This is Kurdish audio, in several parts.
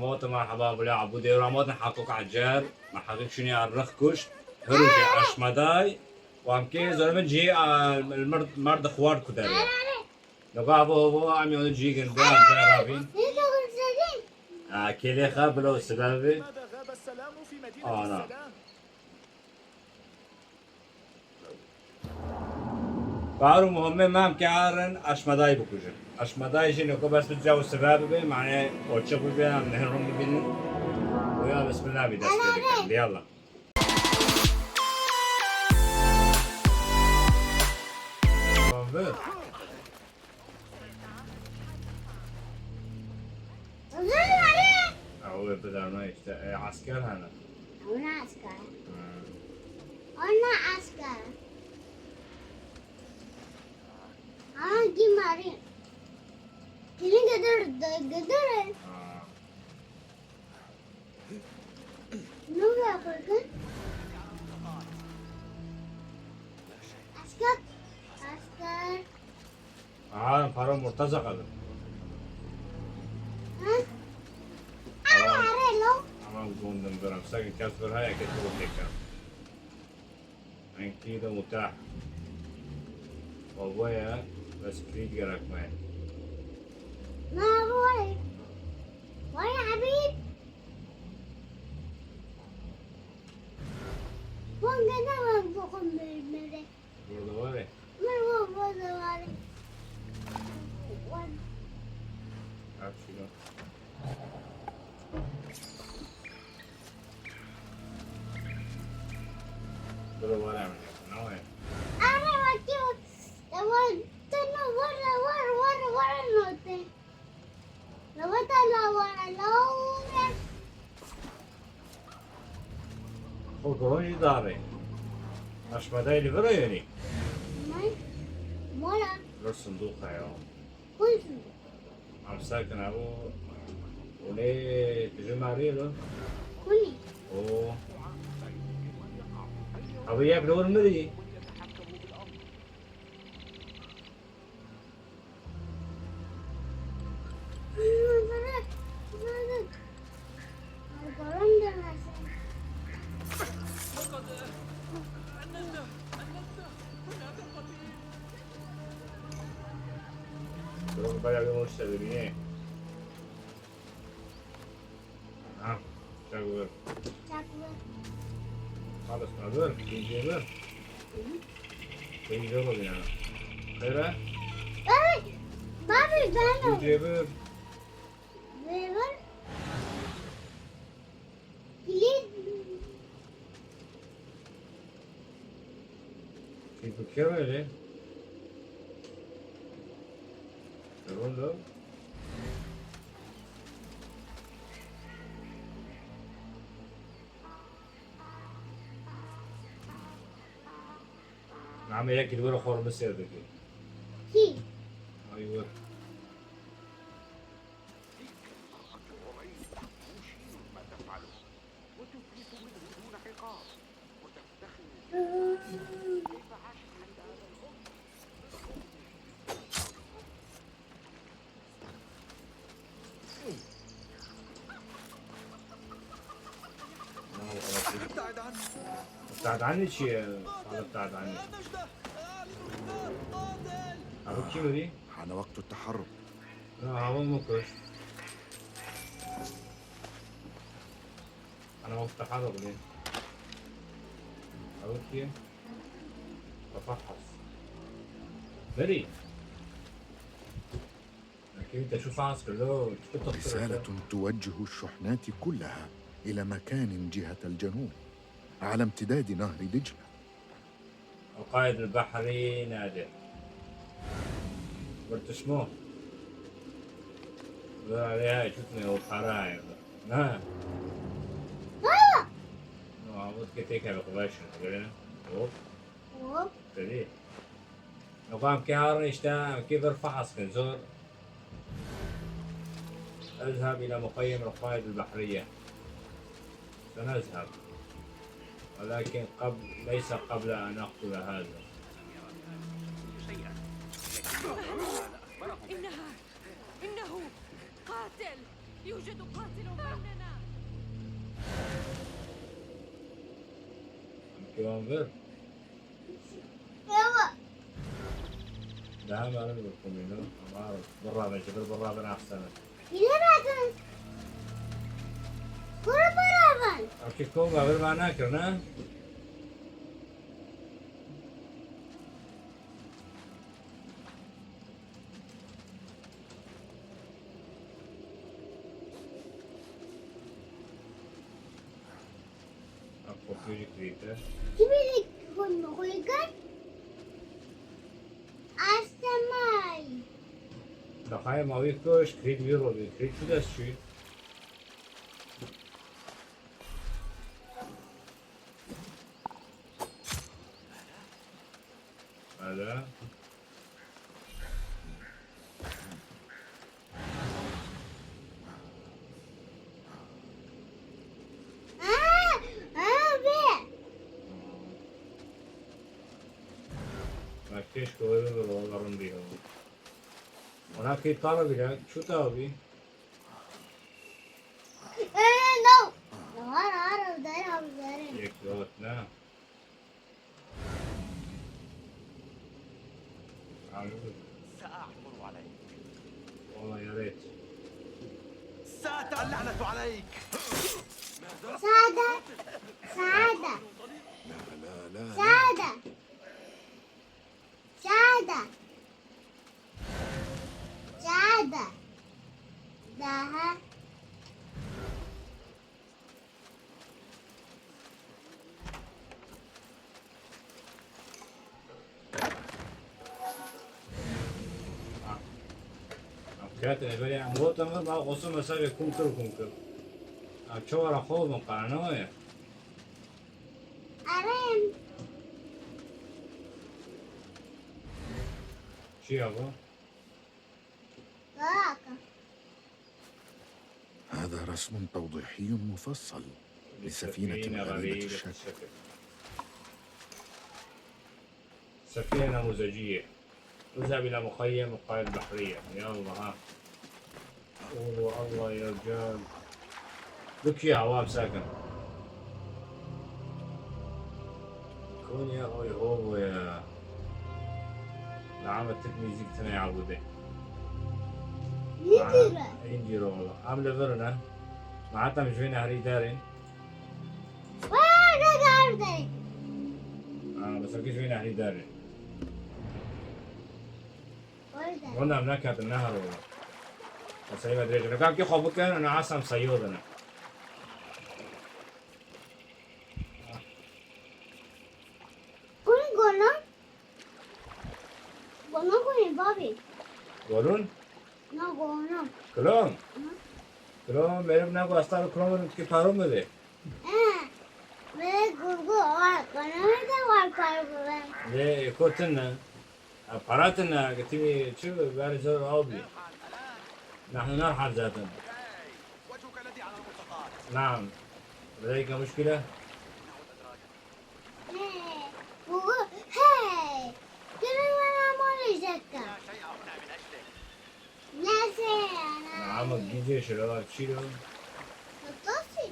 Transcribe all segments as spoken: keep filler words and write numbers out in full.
Hot merheba, bile Abu Dewra, hot heqûq ecer, me heqîq şûnî errix kuşt, hirû jî eşmeday, û em kê zor min cî, a, merd, merd xwar ku derê. Nûka bo, bo, em yonî cî gin, bo, em pê rabîn. A, kêlê xwe bilo sibe bi. Ana. Baru muhimme, me em ke arin eşmedayî bikujin. Eşmedayî jî nûka bes bi cew sibe bibe, mane oçiq bibe, em nehê rûn bibînin. Û ya bismillah bî dest pê bikin. Yallah. Tamam, ver. Ew ê bidarna işte, e, esker hene. Ew ne esker? Hmm. Ew ne esker. Ama gimarî. Kimin gidir, gidir. Ha. Ne yapardın? Esker, esker. Aha, para murtaza kadın. Hı? Ara, ara, lo. Ama gondum bir, sakın kes bir haya kes bir tekrar. Enkî de mutah. Babaya, bes kilît gerek me. ما أبغى. وين عبيد؟ وين قدامك بكون بالمرة؟ Burada var ya. Var, var, burada var. Var. Aç şunu. Dur, var ya, ne var ya? Ara, bak, bak. Tamam, tamam, var, var, var, var, note. Lawata lawara lawara. O gron jî darê. Aşmedayê li vir e yanî? May. Mola. Vir sindoq e ya. Kun sindoq? Em sakin e, o, o ne tije marî lo? Kunî. O. Abi yek li wir mirî. Dur, bayağı bir hoş severim, he. Ha, çak ver. Çak ver. Xalis, ver. Pêncê ver. Hı hı. Pêncê ver yani. Xêr e? Ay, babi, ben o. Pêncê ver. Ver, ver. Kilit. Peki, bu kim öyle? Yoruldum. Name yekî li wir xwe bi sêr dike. Kî? Ay wir. ابتعد عني. ابتعد عني شي، قال ابتعد عني. أبو كيوري. حان وقت التحرك. لا، هو مو كويس. أنا وقت التحرك ليه؟ أبو كيوري. بفحص. بري. لكن أنت شو فحص كله؟ رسالة توجه الشحنات كلها إلى مكان جهة الجنوب، على امتداد نهر دجلة. القائد البحري نادر. برتشمو. لا، لا، شفنا وخرايا. ها. آه! No, عبود كتيكا بقباشن، قلنا. هوب. هوب. تدي. Nûka em kê harin îşte, em kê bir fehs kin, zor. اذهب إلى مخيم القائد البحرية. سنذهب. ولكن قبل، ليس قبل أن أقتل هذا. إنها، إنه قاتل. يوجد قاتل بيننا. Kiwan vir. Daha mı alın bir komino? Ama birra ben çedir birra ben ahsene. Bilemedin. Kuru beraber. Okey, kom var, ben nakır, ne? Ev kopya jî create. Kî bêlê hûn xwe kir? Asemay. Daxayê ma wî kuş, create wî robî. Create çi dest çû? Hele. Aa, aa, be. Ma keşke öyle bir olanların diye. Ona ki tara bile, şu tabi. Ee, no. Har, har, dere, dere. Yek yot ne? Anladın? سأعثر عليك. Ona ya rêt. سأتعلى اللعنة عليك. Sade. Sade. لا لا لا لا Sade. Sade. Sade. Daha. Ket evvelî em gotin vir, ba gotin mesela kum kir, kum kir. Em çawa ra xwe bin qara ne waye? Arem. Çi ya bu? Bak. هذا رسم توضيحي مفصل لسفينة غريبة الشكل. سفينة نموذجية. اذهب إلى مخيم القاعدة البحرية. يلا ها. قولوا الله يا رجال. Lukî ya, wa bi sakin. Konya oy ho ya. Name Türk müzik tine ya bu de. Ne diyor? Hindî ro wala. Em li vir ne. Ma heta em ji vê nehrî derên. Vay, ne derdi? Ha, mesela ki ji vê nehrî derên. Orada. Wenda em neketin, ne her wala. Mesela me dirêj. Reka ki xwe bikin, ne asam seyodine. Kun gono? Gono kuni babi? Golun? Na gono. Kilom? Kilom, meriv ne gosta kilom ki parum de. Ha. Ve gurgu var. Bana da var para bu ben. Lê kotin ne? Para tine, gitimi çi beri zor abi. Nahnu nar harcatin. Naam. Leyke muşkile. Hey. Gurgu. Hey. Kimin bana mor zekka. Nasıl yani? Ama gidişi la çilo. Nasıl?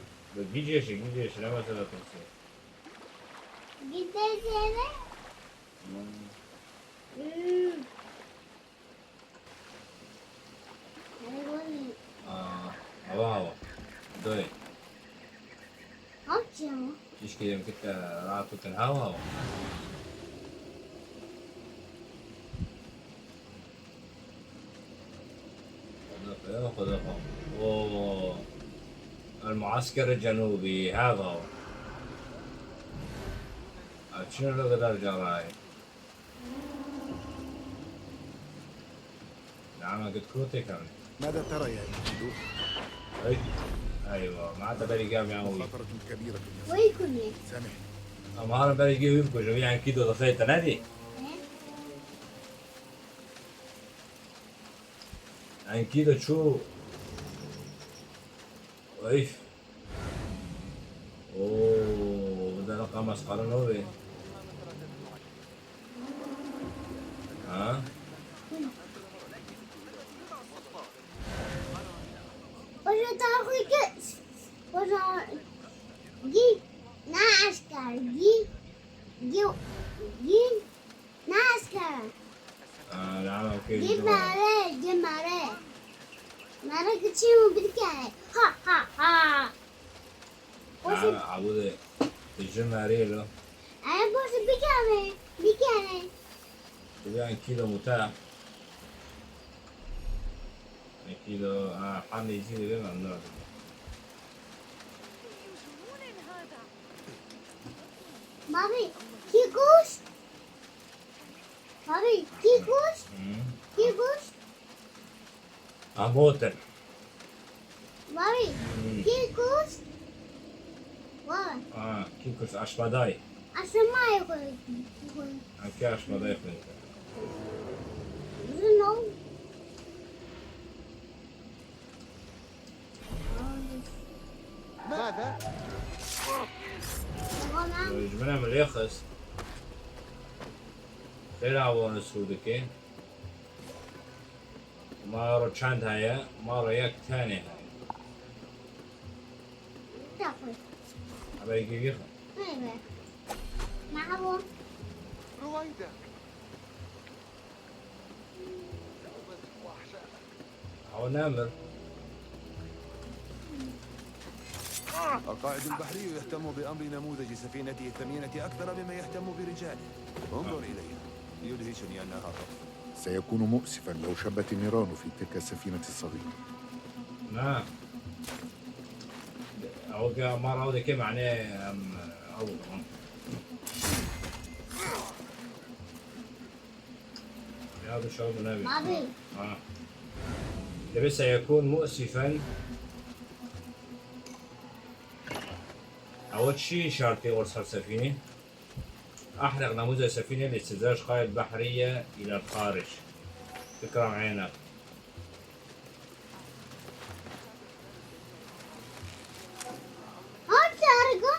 Gidişi, gidişi ne mesela tırsı. Gidişi ne? Hmm. Hadi bakalım. Aa, hava hava. Doy. Hadi canım. Keşke yem kit rahat tutun hava hava. Xwedê xwe, Xwedê xwe. Oo. المعسكر الجنوبي هذا هو. Çin re kadar caray. Name git ku têkevin. ماذا ترى يا إنكيدو؟ Ey. Eywa. Ma te berî gam yan wî. مخاطرة كبيرة يا Vay kuni. سامحني. Ama hara berî gê wî bikujin. Wî Enkido dixê te nedî? Enkido çû. Eyf. Oo, bu da raqam ez qara nove. Ha? Oje Tarxî kir. Weza gî ne esker, gî, gî, gî ne esker. Aa, ne, okey, Gî tamam. Mere, gî mere. Mere kiçî û bidikere. Ha, ha, ha. Weza Aa, abu de, tijin merê lo. Ay, boş bikere, bikere. Yan kilo muta. Kilo, ha, hemê cî de bê memnun. Bavê, kî kuşt? Bavê, kî kuşt? Hı. Kî kuşt? Amotin. Bavê, Hmm. kî kuşt? Bavê. Ha, kî kuşt? Aşmadayê. Aşmadayê xwe. Ha, kî aşmadayê xwe? Zino. ماذا؟ Ji min re min lê xist. Xêr avon sû dike. Maro çend heye? Maro yek tenê heye. Tabii. Ama yekî yixin. Evet. Maro. رويدا. Ew nemir. القائد البحري يهتم بأمر نموذج سفينته الثمينة أكثر مما يهتم برجاله. انظر إليها. يدهشني أنها تطفو. سيكون مؤسفا لو شبت النيران في تلك السفينة الصغيرة. Na. Ew ke mar ew dike, mane, em, ew dikin. Ya, du şew bi navê. Mabê. Ha. Dibê seyekûn mu'sîfen. Ew çi şartê wers her sefînê? أحرق نموذج سفينة لاستدراج قائد بحرية إلى الخارج. تكرم عينك. Hard yargı.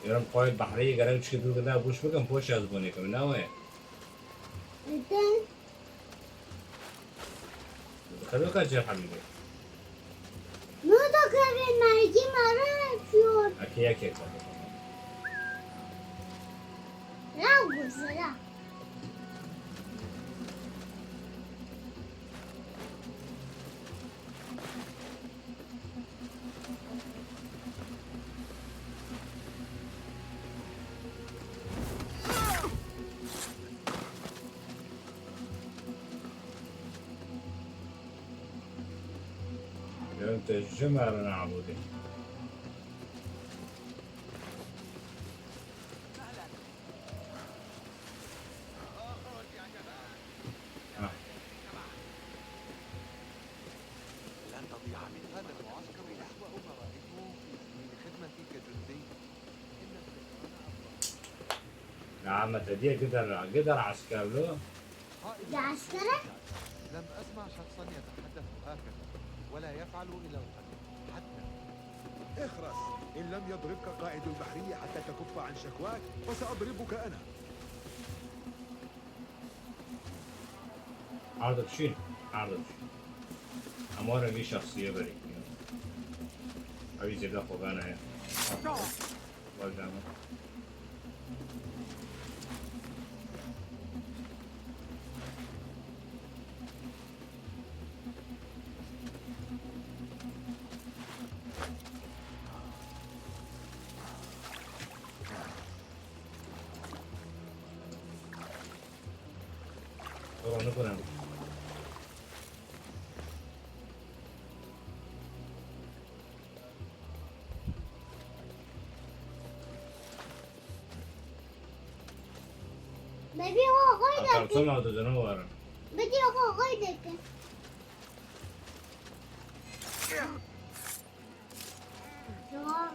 Yarım قائد بحرية gerek çi dur gida buş bikin, poş yaz bone kim, ne o? Neden? Xelo ka cer habîbe. Nota kevin mergî mara çûn. Eke yek yek. La guzela. Gel te ji me re neabûdê. Ah. لن تضيع من هذا المعسكر لحظة. أمرائكم في سبيل خدمتي كجندي. إن السلطان أفضل. نعم، تدير قدر، قدر عسكر له. قائد يا عسكري. لم أسمع شخصا يتحدث هكذا ولا يفعل إلى القتل حتى. اخرس. إن لم يضربك قائد البحرية حتى تكف عن شكواك، فسأضربك أنا. Arda çi? Arda çi? Em were vî şexsiyê berî. Ew jî zêde xwe vene ye. Berdame. Ora ne kadar? Bebê o xwe Kartona dide ne were. Bebê o xwe dide. Tamam.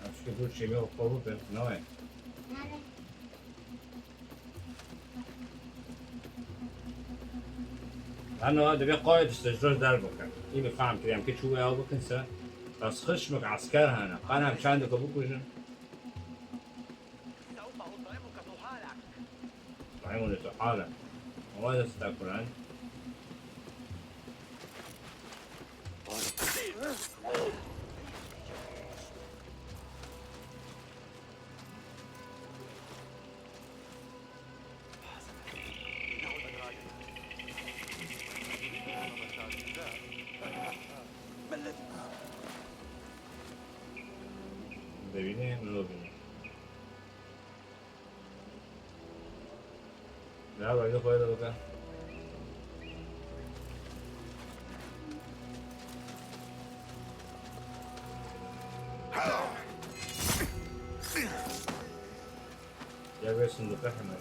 Aşkı dur, çêmê xwe bibin, ne were? Nerede? Hano divê qayê distejroj derbikin. Î bi fehm kirî em ki çû ew bikin se. Bes xişmik esker hene. Qan em çendika bikujin. سأطعمك طحالك. طعمني طحالك. Ama da sta Kur'an. Dibîne min bîne. Ya, bari xwe de bike. Ya, wê sindoqe hema.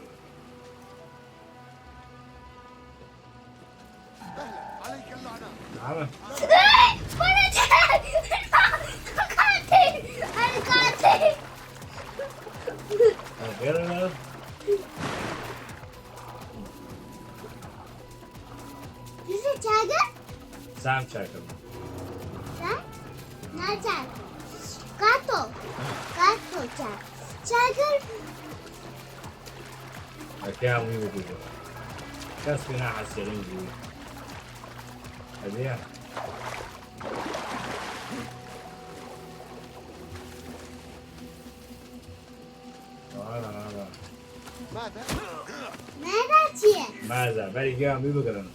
Name? Bana çek! Katil! Ay, katil! Gel lan. Bizi çağır. Sam çakır. Sen? Ne çağır? Kato. Kato çağır. Çağır. Eke wî bibî. Kes pê nahesirîn jî wî. Hediye. Ara, ara. ماذا؟ ماذا çi? Meza, berî giyan bî bigirin.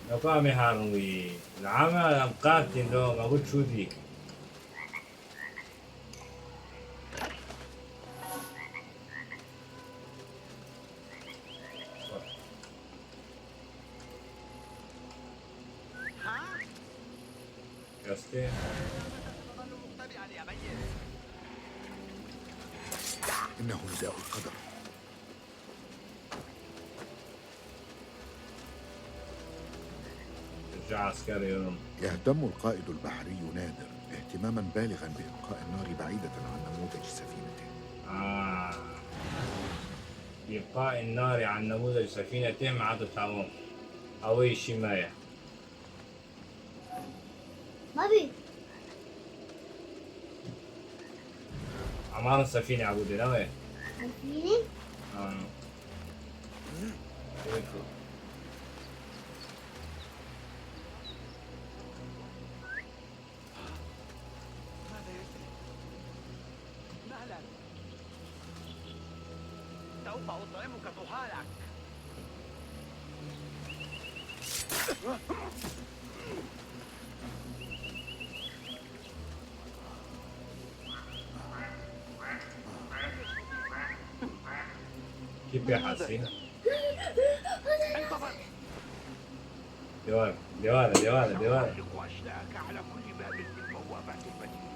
Neka em ê herin wî. Li ame em qatîn do, me got çû dî. Rastî. إنه نداء القدر. Ji eskerê min. يهتم القائد البحري نادر اهتماما بالغا بإبقاء النار بعيدة عن نموذج سفينته. Ah. بإبقاء النار عن نموذج سفينته معناته تمام. Ew îşî me ye. Mabî. Eman sefîne ebûdê, ne wê? Sefîne? Ha. Wê ku. سوف أطعمك طحالك. Kî pê hesî? انتظر. Dewar, dewar, dewar, dewar. أغلق وأشلاك على كل باب من بوابات المدينة.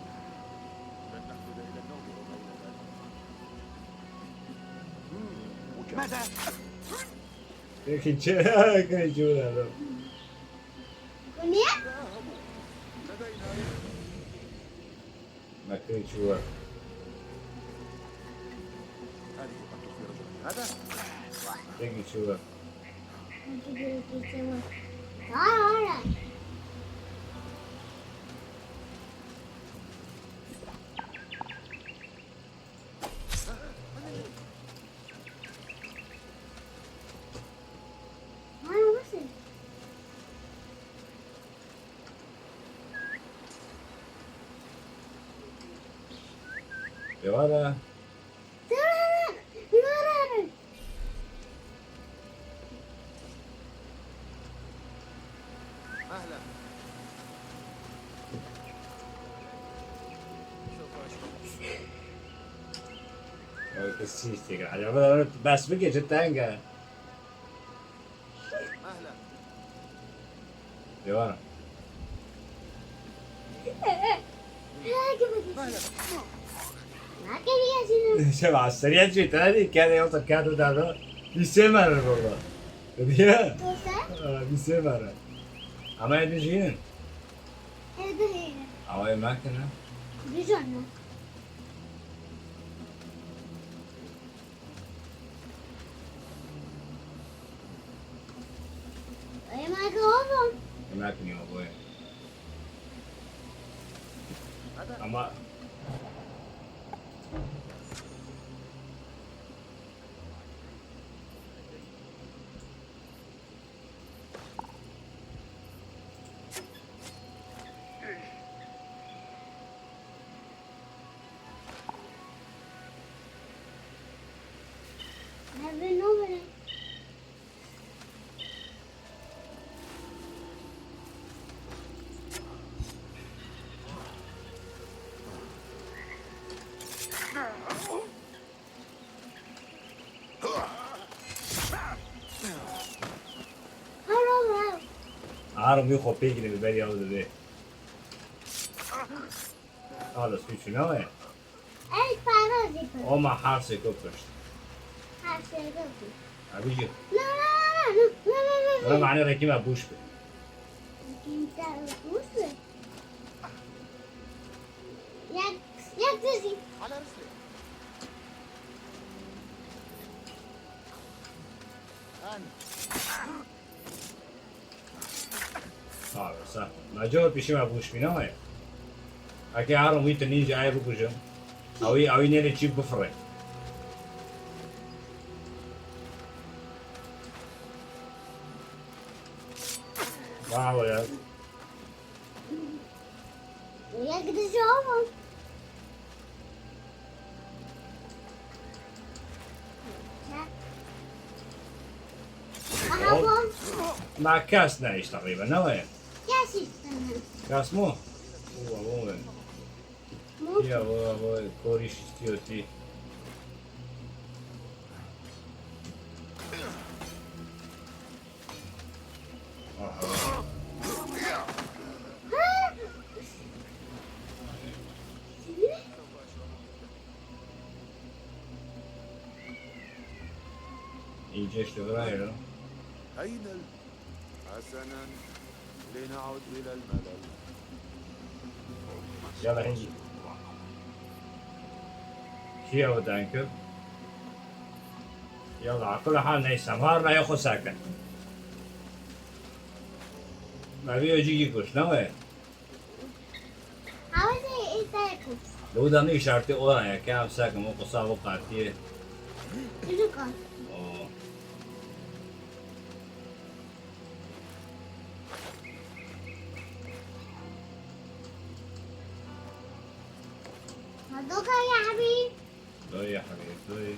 ماذا؟ Peki, çe-, peki, çe-, Kuniye? Makine çuva. هذه قد تخفي رجلا. هذا؟ Peki, çuva. Ara, ara. Ara, nasıl? Dewara. مهلا. Bas bike, çi teng e. مهلا. Dewara. مهلا. Şeva, seriye çi tane kere yoksa kağıt da. Lise mi var burada? Diye. Lise mi var? Ama evde jinin. Evde jinin. Ama yemek ne? Güzel mi? Yemek oğlum. Yemek mi oğlum? Ama Harim wî xwe pê girê, bi berî ew dibê. Xalis wî çû, ne wê? Ey, para zî kir. Oma hersê ku kuşt. Hersê ku kuşt. Ebî jî. Na, na, na, na, na, na, na, na. Wala mane rekî me bûş bi. Rekî me bûş bi. Yek, yek dizî. Abi, sa. Naco pişî me bûş bîna ye. Eke harim wî tinîn ji ay bikujim. Awî, awî nêrê çî bifire. Bravo ya. Yek dizî ama. Aha, bom. Ma kes ne iş takriben, ne var ya? Kes işte. Kes mu? Ulan, ulan. Mu? Ya, ulan, ulan, koriş istiyor ki. Aha. İnce işte, buraya. أين ال- حسنًا، لنعد إلى الملل. Yala hingî. Kî ew denkir? Yala, akula hal neyse. Var ne yok o sakin. Mevî öcü yıkmış, ne mi? Hawazê îsayê ku. Li wida nî şartê oran ya, ke ev sakin o qisa bu qatiye. Çi dikan? O. Doka ya hebî. Doy ya hebî, doy.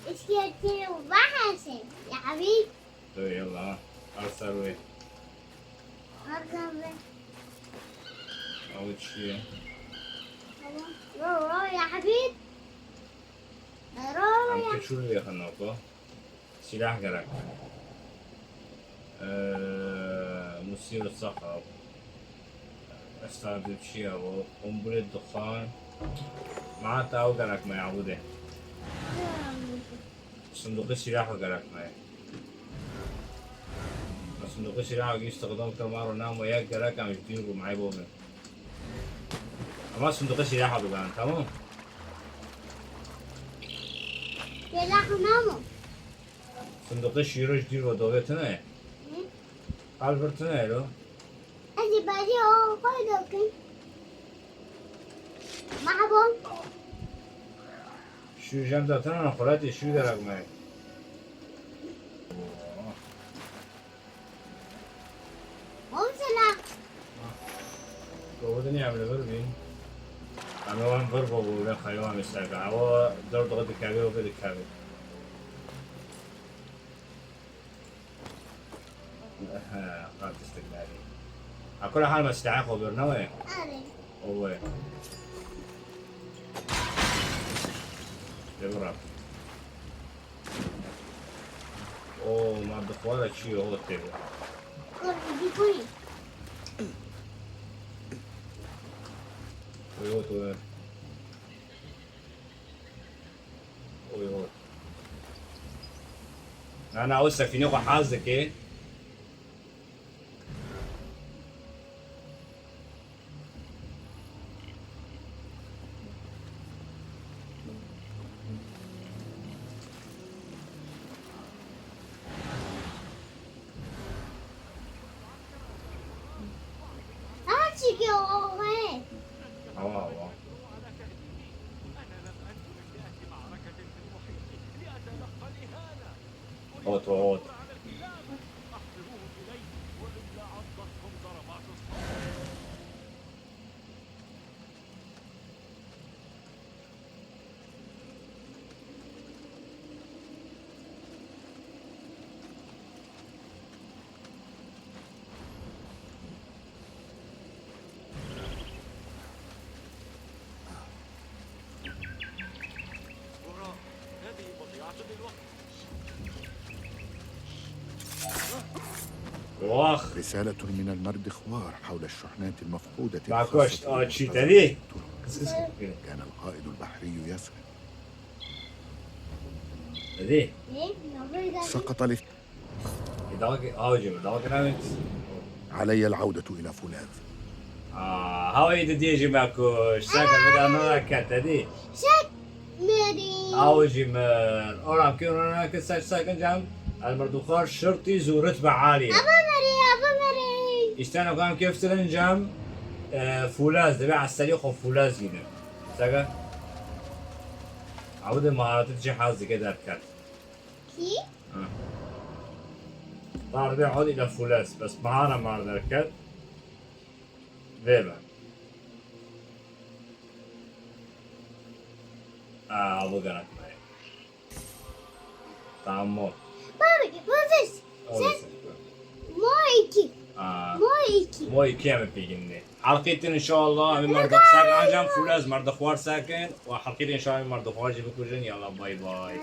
Eşkiyetê bahese ya hebî. Doy yalla. Al ser wê. Al ser wê. Ew çi ye? Ro, ro ya hebî. Ro, ro ya. Em ke çû lê xwe nako. Silah gerek. Ee, musîr saxab. Estar de çi ya o? Kombule dixan. Ma ta ew gerek me ya bu de. Sinduqê silah gerek me. Ma sinduqê silah gî istikdam kir, ma ro namo yek gerek em ji dîr bû me bo bin. Ama sinduqê silah bigan, tamam? Silah namo. Sinduqê şîro ji dîr ve dovê tune ye. Hı? Qal vir tune ye lo. Ez ê berî o xwe dokim. Mahbûn. Şû jem de tune ne xuletê şû gerek me. Mesela. Gotin em li vir bîn. Em ê wan vir bû, bû vê xeywanê ser ke. Ewa dor dixwe dikeve û vê dikeve. He, qal tiştek nerî. A kula hal me silahê xwe bir, ne wê? Erê. O wê. Lê bira. O, ma dixwara çi yo hot tê. Kor, dî kuyî. Oy, hot, oy. Oy, hot. Na, na, o sefîne xwe hez dike. Aha, çekê oxê. Awa, awa. Hot, hot. برا، هذه مضيعة للوقت. Wah. رسالة من المردخوار حول الشحنات المفقودة Bakoşt, الخاصة a, çî بالمرتزقة tedî? الترك. Kıs kıs kıs. كان القائد البحري يسرق. Tedî? سقط الاثنين. Dalga, avcı mı? Dalga ne? علي العودة إلى فولاذ. Aa, hava iyi diyeceğim Bakoşt. Sakın bir daha ne ket tedî? Şek meri. Avcı mı? Oram ki ona ki saç sakın cam. El merdixwar şırtî zu rütbe aliye. Ava meri, ava meri. İşte ne kadar köfteden cam. E, fulaz de ve asali xo fulaz gibi. Saka. Avde maharatı cihaz dike derket. Ki? Darbe hadi ile fulaz. Bes bahana mar derket. Ve ben. Aa, bu garak mı? Tamam. Baba, what is? Olsun. Mo iki. Aa, Mo iki. Mo iki em piginde. Halqetin inşallah em merdixwar sakin ancak fulaz merdixwar sakin ve halqetin inşallah em merdixwar gibi kujun yallah bay bay.